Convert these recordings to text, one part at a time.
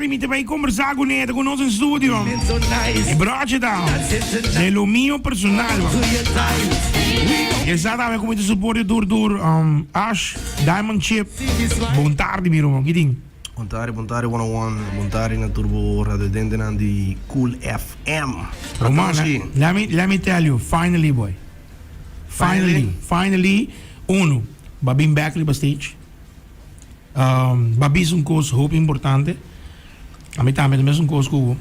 mi ta bai kombersá kuné, ta ku nos den studio. E broche ta de lo mio personal. E sa tambe ku mi ta suporte tur tur Ash, Diamond Chip. Bon tardi mi ruman, ki tin? Bon tardi, bon tardi one on one, bon tardi na tur bo radiodentenan di Cool FM. Ruman, let me, let me tell you, finally boy. Finally, finally, uno, ba bin back riba stage. Ba bisa un kos hopi importante. Ami tambe ta mesun kos ku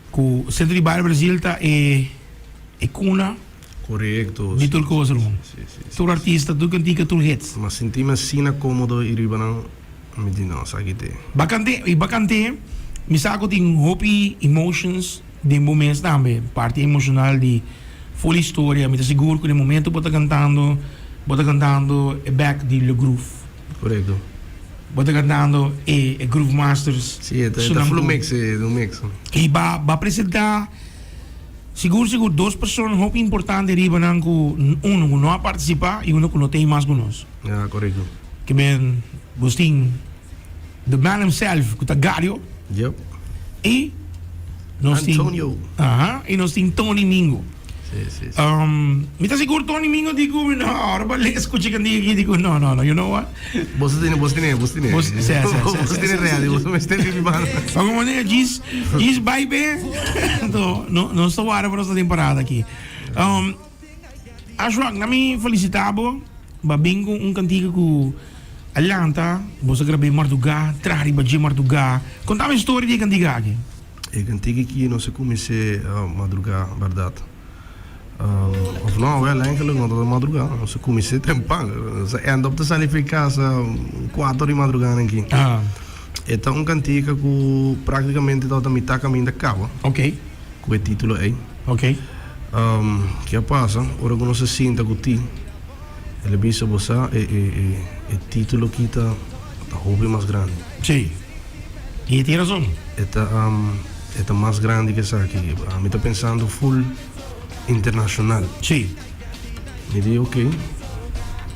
ku Centro di Baile Brasil ta e e kuna Korekto. di tur kos ruman. Tur artista, tur kantika, tur hits. M'a sinti mi asina komodo i riba nan mi di no, esaki te. Ba kant'é i ba kant'é mi sa ku tin hopi emotions den bo mes tambe, parti emoshonal di ful historia. Mi ta sigur ku den momento bo ta kantando bo ta kantando e bek di Le Groove. Korekto. Bo ta kantando e e Groove Masters. Si, e ta e ta ful un mix, e ta un mix. I ba ba presentá sigur sigur dos persona hopi importante riba nan ku uno ku no a partisipá i uno ku no ta ei mas ku nos. Ya, korekto. Ke men bos tin the man himself ku ta Gario. Yep. I nos tin Antonio. Aha, i nos tin Tony Mingo. Si, si, si. Mi ta sigur Tony Mingo di ku no, ora bo lei skucha kandia aki di ku no, no, no, you know what? Bo sa tene, bo sa tene, bo sa tene. Bo sa, si, si, si, Bo sa tene ready, bo sa mester bibi banda. Pa como manera djis, djis bai be, anto no, nos ta wara pa nos ta den parada aki. Ashwak, na mi felicita bo, bo a bin ku un kantika ku a lanta, bo sa grab'é mardugá, traha riba dje mardugá. Konta mi storia di e kantika aki. E kantika aki nos a kumins'é madrugá, bèrdat. Òf no, wèl, eigenlijk no tabata madrugá, nos a kumins'é tempan. Nos a end up ta sali for di kas kuater di madrugá nan aki. E ta un kantika ku práktikamente tabata mitá kaminda kaba. Ku e título ei. Ke a pasa, ora ku nos a sinta ku Ti, el a bisa, Bo sa, e título aki ta hopi mas grandi. Sí. I e tin rason. E ta e ta mas grandi ke esaki. Ami ta pensando full internashonal. Sí. Mi di ok.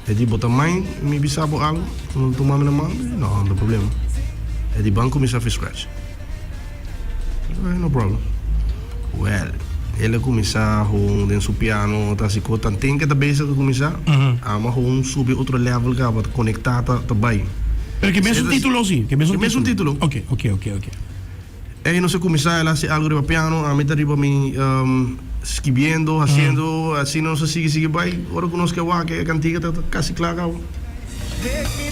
E di bo ta mind mi bisa bo algo? No tuma mi na man? Mi di no, no problema. E di ban kuminsá fi scratch. Mi di no problem. Well, el a kuminsá hon den su piano ta hasi kos. Tanten ke ta bezig a kuminsá, ami a hon subi otro level kaba, ta konektá ta bai. Pero ke mesun título si? Ke mesun título. Ok, ok, ok, ok. Ey nos a kuminsá, el a hasi algu riba piano, ami ta riba mi skibiendo, hasiendo, asina nos a sigui sigui bai. Ora ku nos ke wak e kantika ta kasi kla kaba.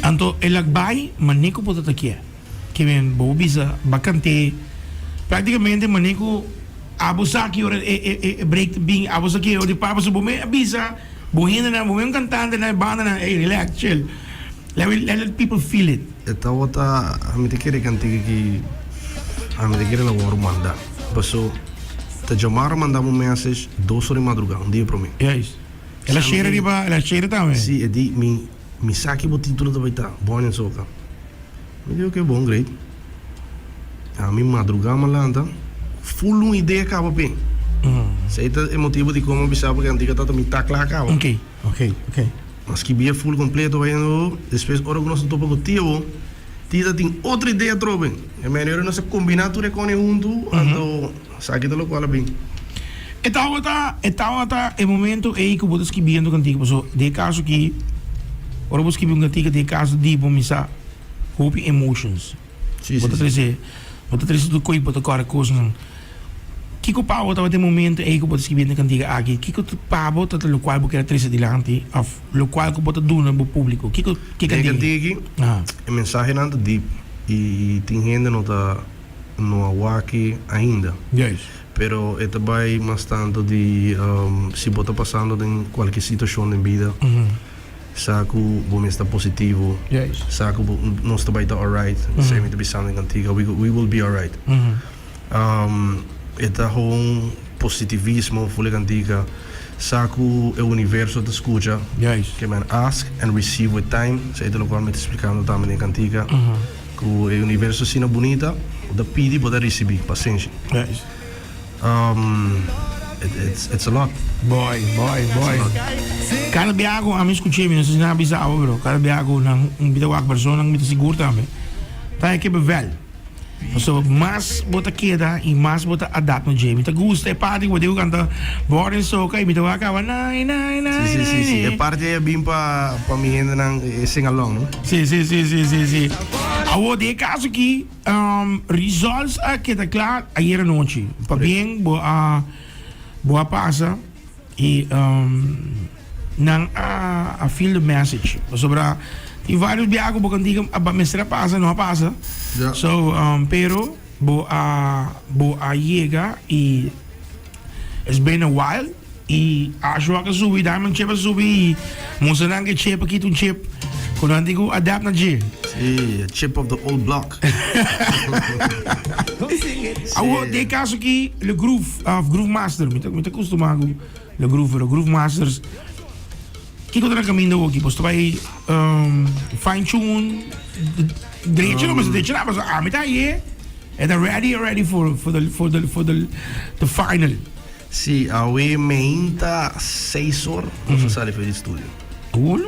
Anto el a bai manera ku bo ta ta kier. Ke men bo bisa ba kant'é práktikamente manera ku abo sa ki ora e break ta bin, abo sa ki ora di para, pasobra bo mes a bisa bo hendenan, bo mes kantantenan, e bandanan, ey relax, chill, let we let the people feel it. E tabata, ami ta kere kantika ki ami ta kere la wòrdu manda, paso ta djamar a manda mi un message dos ora di madrugá, un dia promé. Juist. El a share riba, el a share tambe. Si, e di mi, mi sa ki bo título ta bai ta, Born in Soca. Mi di ok bon great. Ami madruga mi a lanta full un idea kaba p'e. Esei ta e motibu di kon mi a bisa bo ku e antiga tata mi ta kla kaba. Ok, ok, ok. Mi a skibia full kompleto bayendo despues ora ku nos a topa ku tio, tio ta tin otro idea atrobe. E manera nos a kombiná tur e kone huntu anto esaki ta lokual a bin. E tabata e tabata e momento ei ku bo ta skibiendo kantika pasobra den e kaso aki ora bo skibi un kantika den e kaso di bo misa hopi emotions. Sí, Bo ta sí, sí. trese, bo ta trese tur koe, bo ta kòrda kosnan. Kiko pa bo tabata e momento ei ku bo ta skibiendo e kantika aki? Kiko ta pa bo ta lokual bo kier a trese dilanti òf lokual ku bo ta duna bo públiko? Kiko ke Den e kantika? kantika aki, Aha. e mensahenan ta deep i tin hende no ta no a wak ainda. Juist. Pero e ta bai mas tantu di si bo ta pasando den kualke situashon den bida. Sa ku bo mes ta positivo. Sa ku bo nos ta bai ta alright. Esei mi ta bisando den kantika, we we will be alright. E ta gewoon positivismo for e kantika. Sa ku e universo ta skucha. Ke men ask and receive with time. Esei ta lokual mi ta splikando tambe den kantika. Ku e universo asina bunita, bo ta pidi, bo ta risibi. Pasenshi. It's it's a lot. Boy, boy, boy. Cada biaha cu ami scuché, mi no sa si nan a bisa awe, pero cada biaha cu nan mi ta wak personanan mi ta sigur tambe, ta e kippenvel. Paso mas bo ta keda y mas bo ta adapt na dje. Mi ta gusta e parti ku bo diku kanta Born in Soca y mi ta wak kaba nai nai nai Si, si, si, si. nai. E parti ei a bin pa pa mi hendenan e sing along, no? Si, si, si, si, si, si. Awor den e kaso aki, results a keda kla ayera nochi. Pabien bo a bo a pasa y nan a a feel the message. Pasobra tin varios biaha ku bo kantika a mester a pasa, no a pasa. Ja. So, pero bo a bo a yega y it's been a while y Ashwak a subi, Diamond Chip a subi y mustra nan ke chip a kita un chip ku nan tin ku adapt na dje. Sí, a chip of the old block. Awor, den e kaso aki, Le Groove, of Groove Master, mi ta mi ta kustumá ku Le Groove, pero Groove Masters, kiko ta na kaminda awoki? Boso ta bai fine tune, drecha lo mester drecha na, pasobra ami ta haye e ta ready already for for the for the for the the final. Sí, awe meinta seis or nos a sali for di studio. Ulo!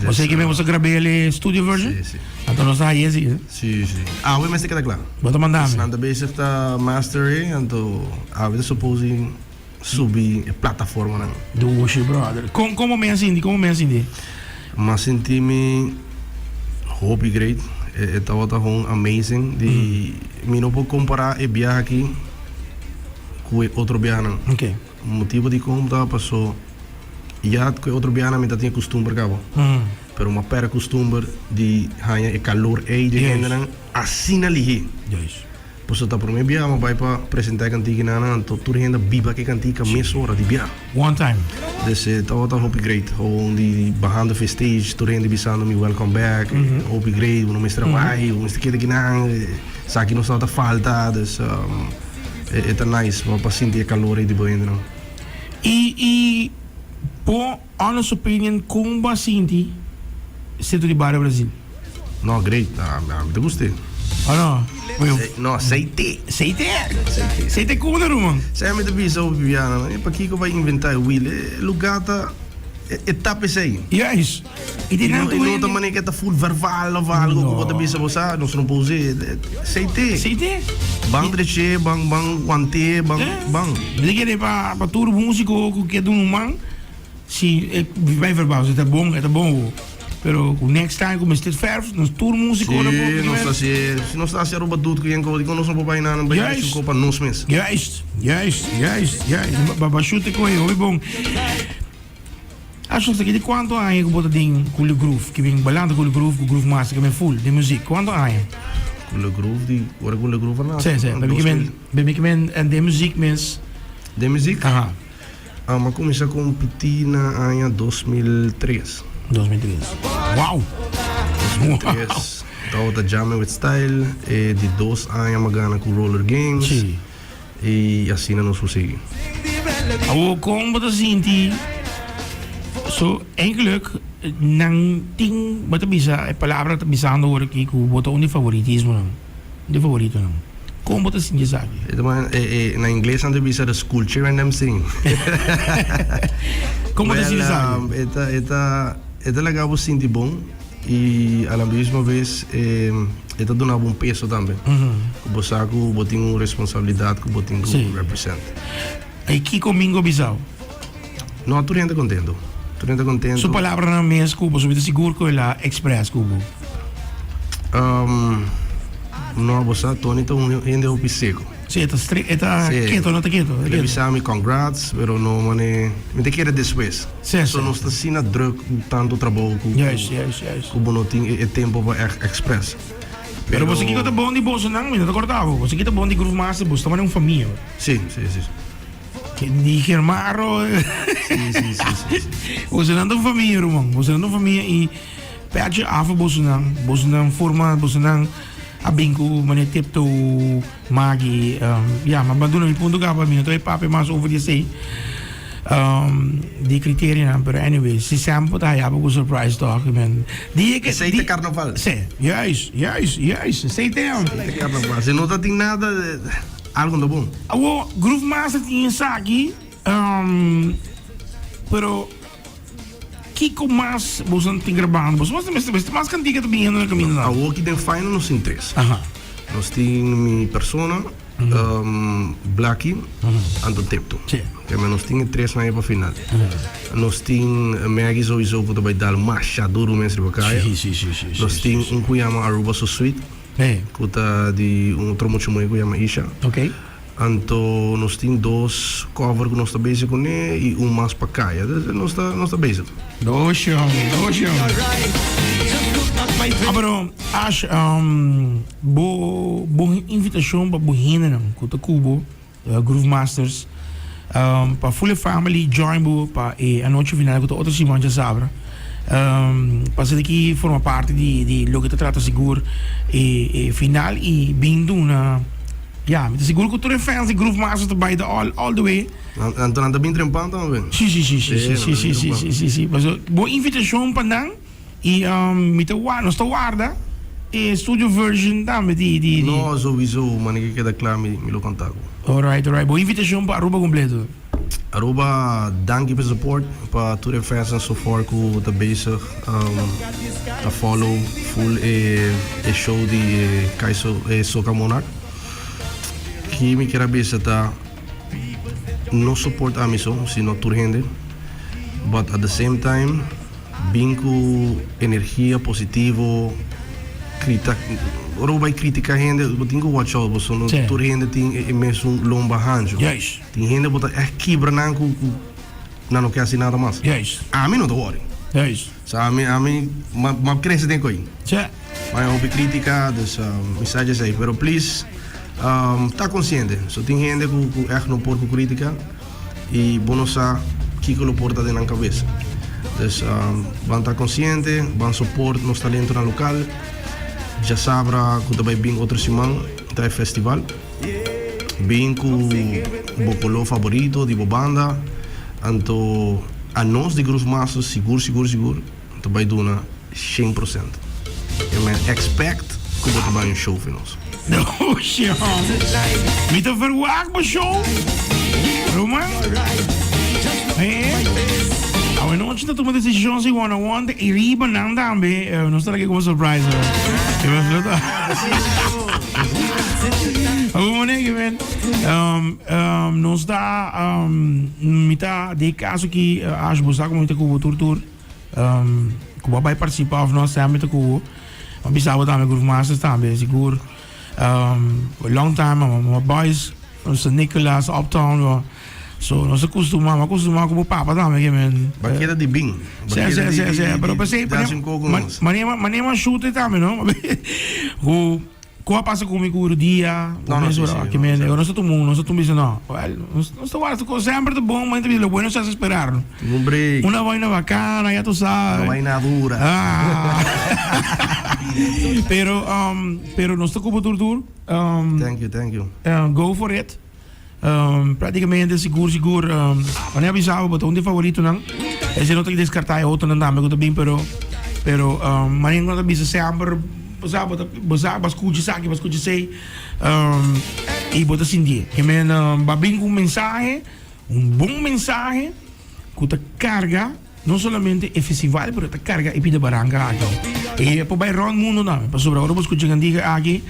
Bo sé que me a grabé el studio version? Sí, sí. Anto nos ta haye sí. Sí, sí. Awe mester keda kla. Bo ta manda mi. Nan ta bezig ta mastering, anto awe ta supposing subi e plataformanan. Dushi, brother. Kon, komo mi a sinti? Komo mi a sinti? M'a sinti mi hopi great. E, e tabata gewoon amazing. Di, Mi no por kompara e biaha aki ku e otro biahanan. Ok. Motibo di kon ta paso ya ku e otro biahanan mi ta tin e kustumber kaba. Pero m'a pèrdè kustumber di haña e kalor ei di e hendenan asina lihé. Juist. Pasobra ta promé biaha mi a bai pa presentá e kantika nan, anto tur hende a biba ku e kantika mesora di biaha. One time. Dus e tabata hopi great. Gewoon di bahando for stage, tur hende bisando mi welcome back, hopi great, bo no mester a bai, bo mester keda kinan, esaki nos tabata falta, dus e ta nice pa sinti e kalor ei di bo hendenan. I i bo honest opinion kon bo a sinti Centro di Bario Brasil? No, great. Ami ta gust'é. Oh no. No, seite. Seite? Seite kuma ta ruman? Sa mi ta bisa hopi biaha nan, pakiko bai inventá e wiel? E lugá ta, e tap esei. Juist. I di nan tur hende. I no ta manera ku e ta full verval of algo ku bo ta bisa bo sa, nos no por us'é. Seite. Seite. Ban drech'é, ban ban want'é, ban ban. Mi ta kere pa tur músiko ku ke duna un man, si e bai verbal, si ta bon, e ta bon ho. Pero ku next time ku mester verf, nos tur músiko na por. Sí, nos ta hasi, si nos ta hasi Aruba dut ku yen ko, dikon nos no por bai nan bai hasi un ko pa nos mes. Juist, juist, juist, juist. Baba shute koe, hopi bon. Asha, di kuantu aña ku bo ta den Kule Groove? Ki bin balanta Kule Groove ku Groove Master, ki bin full den muziek. Kuantu aña? Kule Groove di, ora Kule Groove a nase? Sí, sí. Bami ki men, bami ki men den muziek mes. Den muziek? Aha. Mi a kuminsá kompetí na aña 2003. 2003. Wow! 2003. Tabata Jamming with Style. E di dos aña mi a gana ku Roller Games. Sí. I asina nos por sigui. Awor kon bo ta sinti? So, eigenlijk nan tin, bo ta bisa, e palabra ta bisando awor aki ku bo ta un di favoritismonan, di favoritonan. Kon bo ta sinti esaki? E ta man, e, e, na ingles nan ta bisa the school cheering them sing. Kon bo ta sinti esaki? Well, e ta, e ta, e ta laga bo sinti bon i a la misma vez e, e ta duna bo un peso tambe. Ku bo sa ku bo tin un responsabilidat ku bo tin ku represent. I kiko Mingo bisao? No, tur hende kontento. Tur hende kontento. Su palabranan mes ku bo, so mi ta sigur ku el a express ku bo. No, bo sa, Tony ta un hende hopi seco. Sí, e ta stre, e ta keto, no ta keto. El a bisa mi congrats, pero no mane, mi ta kere despues. Sí, sí. So nos ta asina druk ku tantu trabou ku Juist, juist, juist. ku bo no tin e tempo pa echt express. Pero boso kiko ta bon di bosonan, mi no ta korta bo. Boso kiko ta bon di Groove Master, boso ta mane un famia. Sí, sí, sí. Di Germaro. Sí, sí, sí, sí, sí. Bosonan ta un famia, ruman. Bosonan ta un famia i pèchi af bosonan. Bosonan forma, bosonan a bin ku mane Tiptoe, Maggie. Ya, ma duna mi punto kaba, mi no ta bai papia mas over di esei. Di criterianan, pero anyway, si Sam por ta haya bo ku surprise toch, men. Di e Esei ta carnaval. Sí, juist, juist, juist. Esei ta. Esei ta carnaval. Si no ta tin nada, algo no bon. Awo, Groove Master tin esaki, pero kiko mas boso tin grabando? Boso mas mester mas kantika ta biniendo na kaminda nan. Awo ki den final nos tin tres. Aha. Nos tin mi persona, Blacky, anto Tipto. Ke men nos tin e tresnan ei pa final. Nos tin Maggie sowieso ku ta bai dal masha duru mes riba kaya. Nos tin un ku yama Aruba So Sweet, ku ta di un otro mucha muhé ku yama Isha. Anto nos tin dos cover ku nos ta bezig kuné i un mas pa kaya. Dus nos ta nos ta bezig. Doshi hombre, doshi hombre. Ah pero Ash, bo bo invitashon pa bo hendenan ku ta ku bo, Groove Masters, pa full e family join bo pa e anochi final ku ta otro siman djasabra. Pa asina ki forma parti di di loke ta trata sigur e e final i bin duna. Ya, mi ta sigur ku tur e fans di Groove Masters ta bai ta all all the way. Anto nan ta bin trempan tambe? Si, si, si, si, si, si, si, si, si, si, si. Paso bo invitashon pa nan i mi ta warda, nos ta warda e studio version tambe di di di. No, souiso, manera ke keda kla mi mi lo konta ku. Alright, alright. Bo invitashon pa Aruba kompleto. Aruba, danki pa e support, pa tur e fansnan so far ku ta bezig ta follow full e e show di e Kaiso e Soca Monarch. Ki mi kier a bisa ta no support ami so sino tur hende but at the same time bin ku energia positivo krita ora bo bai kritika hende bo tin ku watch out pasobra no tur hende tin e mesun lomba hancho. Tin hende bo ta echt kibra nan ku ku nan no ke hasi nada mas. Ami no ta worry. Sa ami ami m'a m'a krese den koi. M'a haña hopi kritika dus mi sa djesei pero please ta konsiente. So tin hende ku ku echt no por ku kritika i bo no sa kiko lo por ta den nan kabes. Dus ban ta konsiente, ban support nos talentonan lokal. Djasabra ku ta bai bin otro siman ta e festival. Bin ku bo koló faborito di bo banda, anto anos di Groove Masters sigur sigur sigur ta bai duna 100%. E men expect ku bo ta bai un show fi nos. Oshi homber. Mi ta verwagt bo show. Ruman. Eh. Awe nochi ta tuma decision si one on one te iriba nan tambe. Nos ta laki como surprise. Awe mone men. Nos ta mi ta de caso ki Ash bo sa como mi ta cubo tur tur. Ku bo a bai participa of no semper ta cubo. Mi bisa bo tambe Groove Masters tambe sigur. Long time my boys from San Nicolas Uptown. So nos a costuma, mi a costuma cu bo papa tambe ke men. Ba keda di bin. Sí, sí, sí, sí. Pero pesey, manera, manera mi a shoot tambe, no? Cu, cu a pasa cu mi cu dia, No, no, sí, sí, ke men, nos ta tuma, nos ta tuma bisa no. Well, nos ta warda cu semper ta bon, ma lo bueno se hace esperar, no? Un break. Una vaina bacana, ya tu sabes. Una vaina dura. Ah. Pero, pero nos ta cubo tur tur. Thank you, thank you. Go for it. Prácticamente sigur sigur wanneer a bisa bo ta un di favoritonan esei no ta descarta e otronan tambe ku ta bin pero pero manera ku nan ta bisa semper bo sa bo ta bo sa bo a skucha esaki bo a skucha esei i bo ta sintié ke men bo a bin ku un mensahe un bon mensahe ku ta karga. No solamente e festival pero ta carga e pida baranca aki. E por bay rond mundo tambe pasobra ora bo scucha cantica aki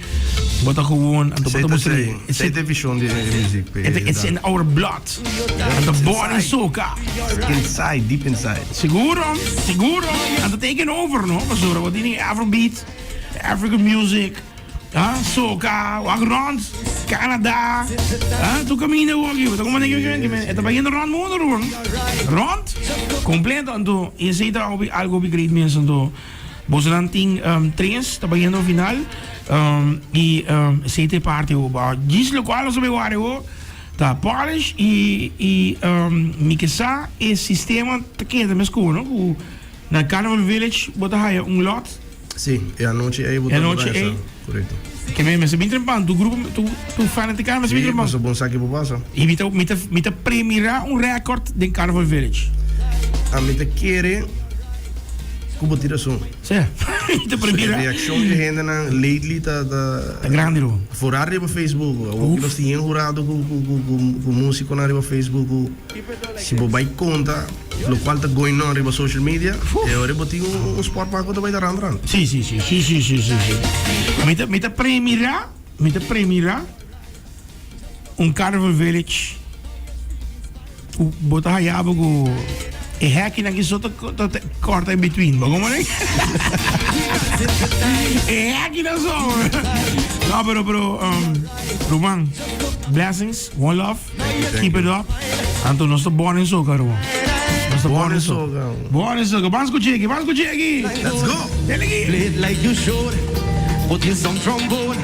bo ta gewoon anto bo ta mustra Esey ta e vision di e music pe. It's in our blood. Anto born in soca. Inside, deep inside. Seguro, seguro. Anto taken over no pasobra bo tin e afrobeat, African music. Ah, soca, wak rond, Canada, ah, tur caminda awor aki, bo ta como e ta bayendo rond mundo ruman, rond, completo, anto esey ta hopi algo hopi great mes, anto bosonan tin tres ta bayendo final, y esey ta e parti awor, bo djis locual nos a bay wak awor ta polish y y mi ke sa e sistema ta keda mesco no, cu na Carnival Village bo ta haya un lot. Sí, e anochi ei bo ta anochi ei. Correcto. Ke me mester bin trempan, tu grupo, tu tu fanaticada mester bin trempan. Sí, bon sa ki bo pasa. I mi ta mi ta mi ta premira un record den Carnival Village. A mi ta kere ku bo tin rason. Sí. Mi ta premira. E reakshon di hendenan lately ta ta Ta grandi ro. Foral riba Facebook. Awor ki nos tin yen hurado ku ku ku ku musikonan riba Facebook ku Si bo bai konta lokual ta going on riba social media, e ora bo tin un sport pa ku ta bai ta rand rand. Sí, sí, sí, sí, sí, sí, sí, sí. Mi ta, mi ta premira. Mi ta premira un Carnival Village ku bo ta haya bo ku e hekinan ki so ta ta korta in between. Bo komo ne? E hekinan so. No, pero pero ruman, blessings, one love, keep it up. Anto nos ta born in soca, ruman. Nos ta born in soca. Born in soca. Ban skucha aki, ban skucha aki. Let's go. Dale aki. Play it like you should. Put in some trombone,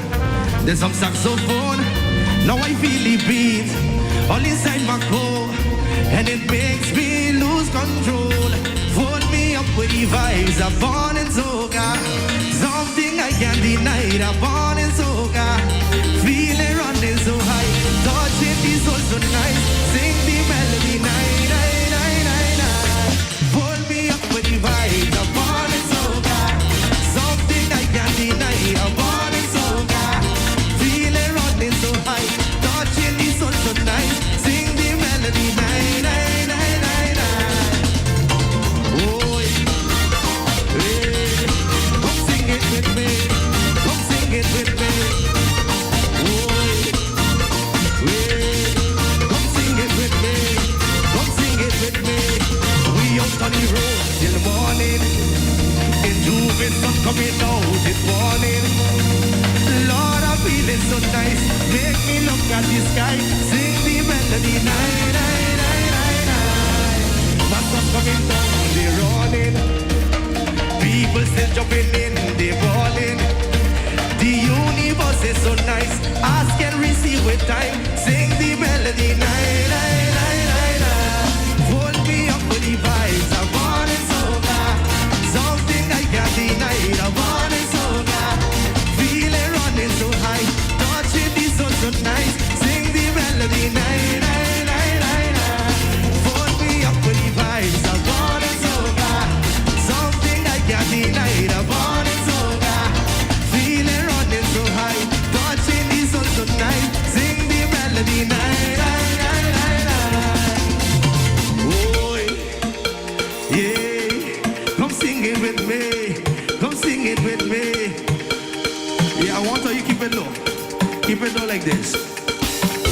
then some saxophone. Now I feel the beat all inside my core, and it makes me lose control. Fold me up with the vibes I'm born in soca. Something I can't deny. I'm born in soca. Feeling running so high, touching the soul so nice. Sing the melody, nine, nine, nine, nine, nine. Fold me up with the vibes I'm born in soca. Something I can't deny. I'm born in soca. Feeling running so high, touching the soul so nice. Sing the melody, nine, nine, nine, nine, nine. Oh, hey, come sing it with me. Come sing it with me. Oh, hey, come sing it with me. Come sing it with me. We out on the road till morning. In J'ouvert sun coming out this morning. Lord, I'm feeling so nice. Make me look at the sky. Sing the melody. Nine, nine, nine, nine, nine. My sun coming down, they running. People still jumping in, they balling. The universe is so nice. Ask and receive with time. Sing the melody. Nine, nine, nine, nine, nine. Fold me up with the vibes. I'm born in soca. Something I can't deny. I'm born in soca. Feeling running so high. Touching the sun so nice. Sing the melody. Nine, nine, nine, nine, nine. Fold me up with the vibes. I'm born in soca. Something I can't deny. I'm born in soca. Feeling running so high. Touching the sun so nice. Sing the melody. Nine, nine, nine, nine, nine. Oh, yeah. Come sing it with me. Come sing it with me. Yeah, I want you keep it low. Keep it low like this.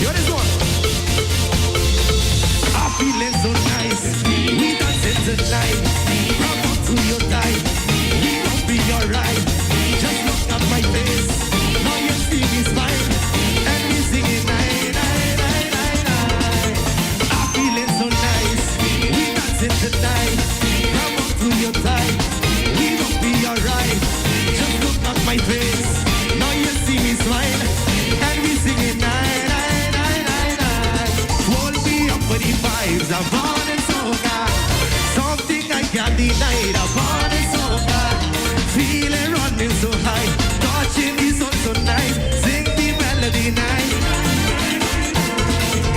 You're this one. I'm feeling so nice. We dancing tonight. Grab onto your tight. We gon' be alright. Just look at my face. Now you see me smile. And we singing nine, nine, nine, nine, nine. I'm feeling so nice. We dancing tonight. Grab onto your tight. We gon' be alright. Just look at my face. Now you see me smile. And we singing nine, nine, nine, nine, nine. Hold me up with the vibes. I'm born in soca. Something I can't deny. I'm born in soca. Feeling running so high. Touching the sun so nice. Sing the melody nice.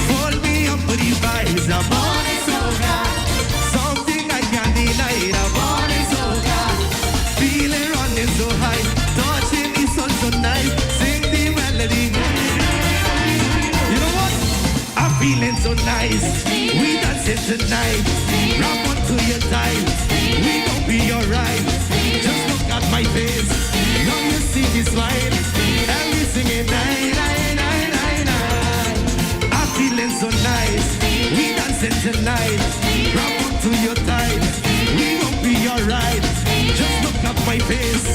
Fold me up with the vibes. I'm born in soca. Something I can't deny. I'm born in soca. Feeling running so high. Touching the sun so nice. Sing the melody. You know what? I'm feeling so nice. We dancing tonight. Grab onto your tight. We gon' be alright. Just look at my face. Now you see me smile. And we singing nine, nine, nine, nine, nine. I'm feeling so nice. We dancing tonight. Grab onto your tight. We gon' be alright. Just look at my face.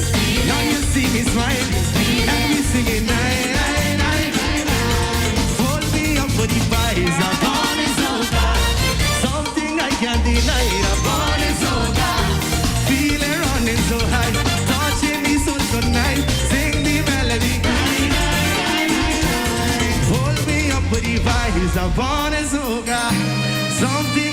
Now you see me smile. And we singing nine, nine, nine, nine, nine. Fold me up with the vibes. I'm born in soca. Something I can't deny. I'm born in soca. Feeling running so high. Touching me so so nice. Sing the melody. Hold me up with the vibes. I'm born in soca. Something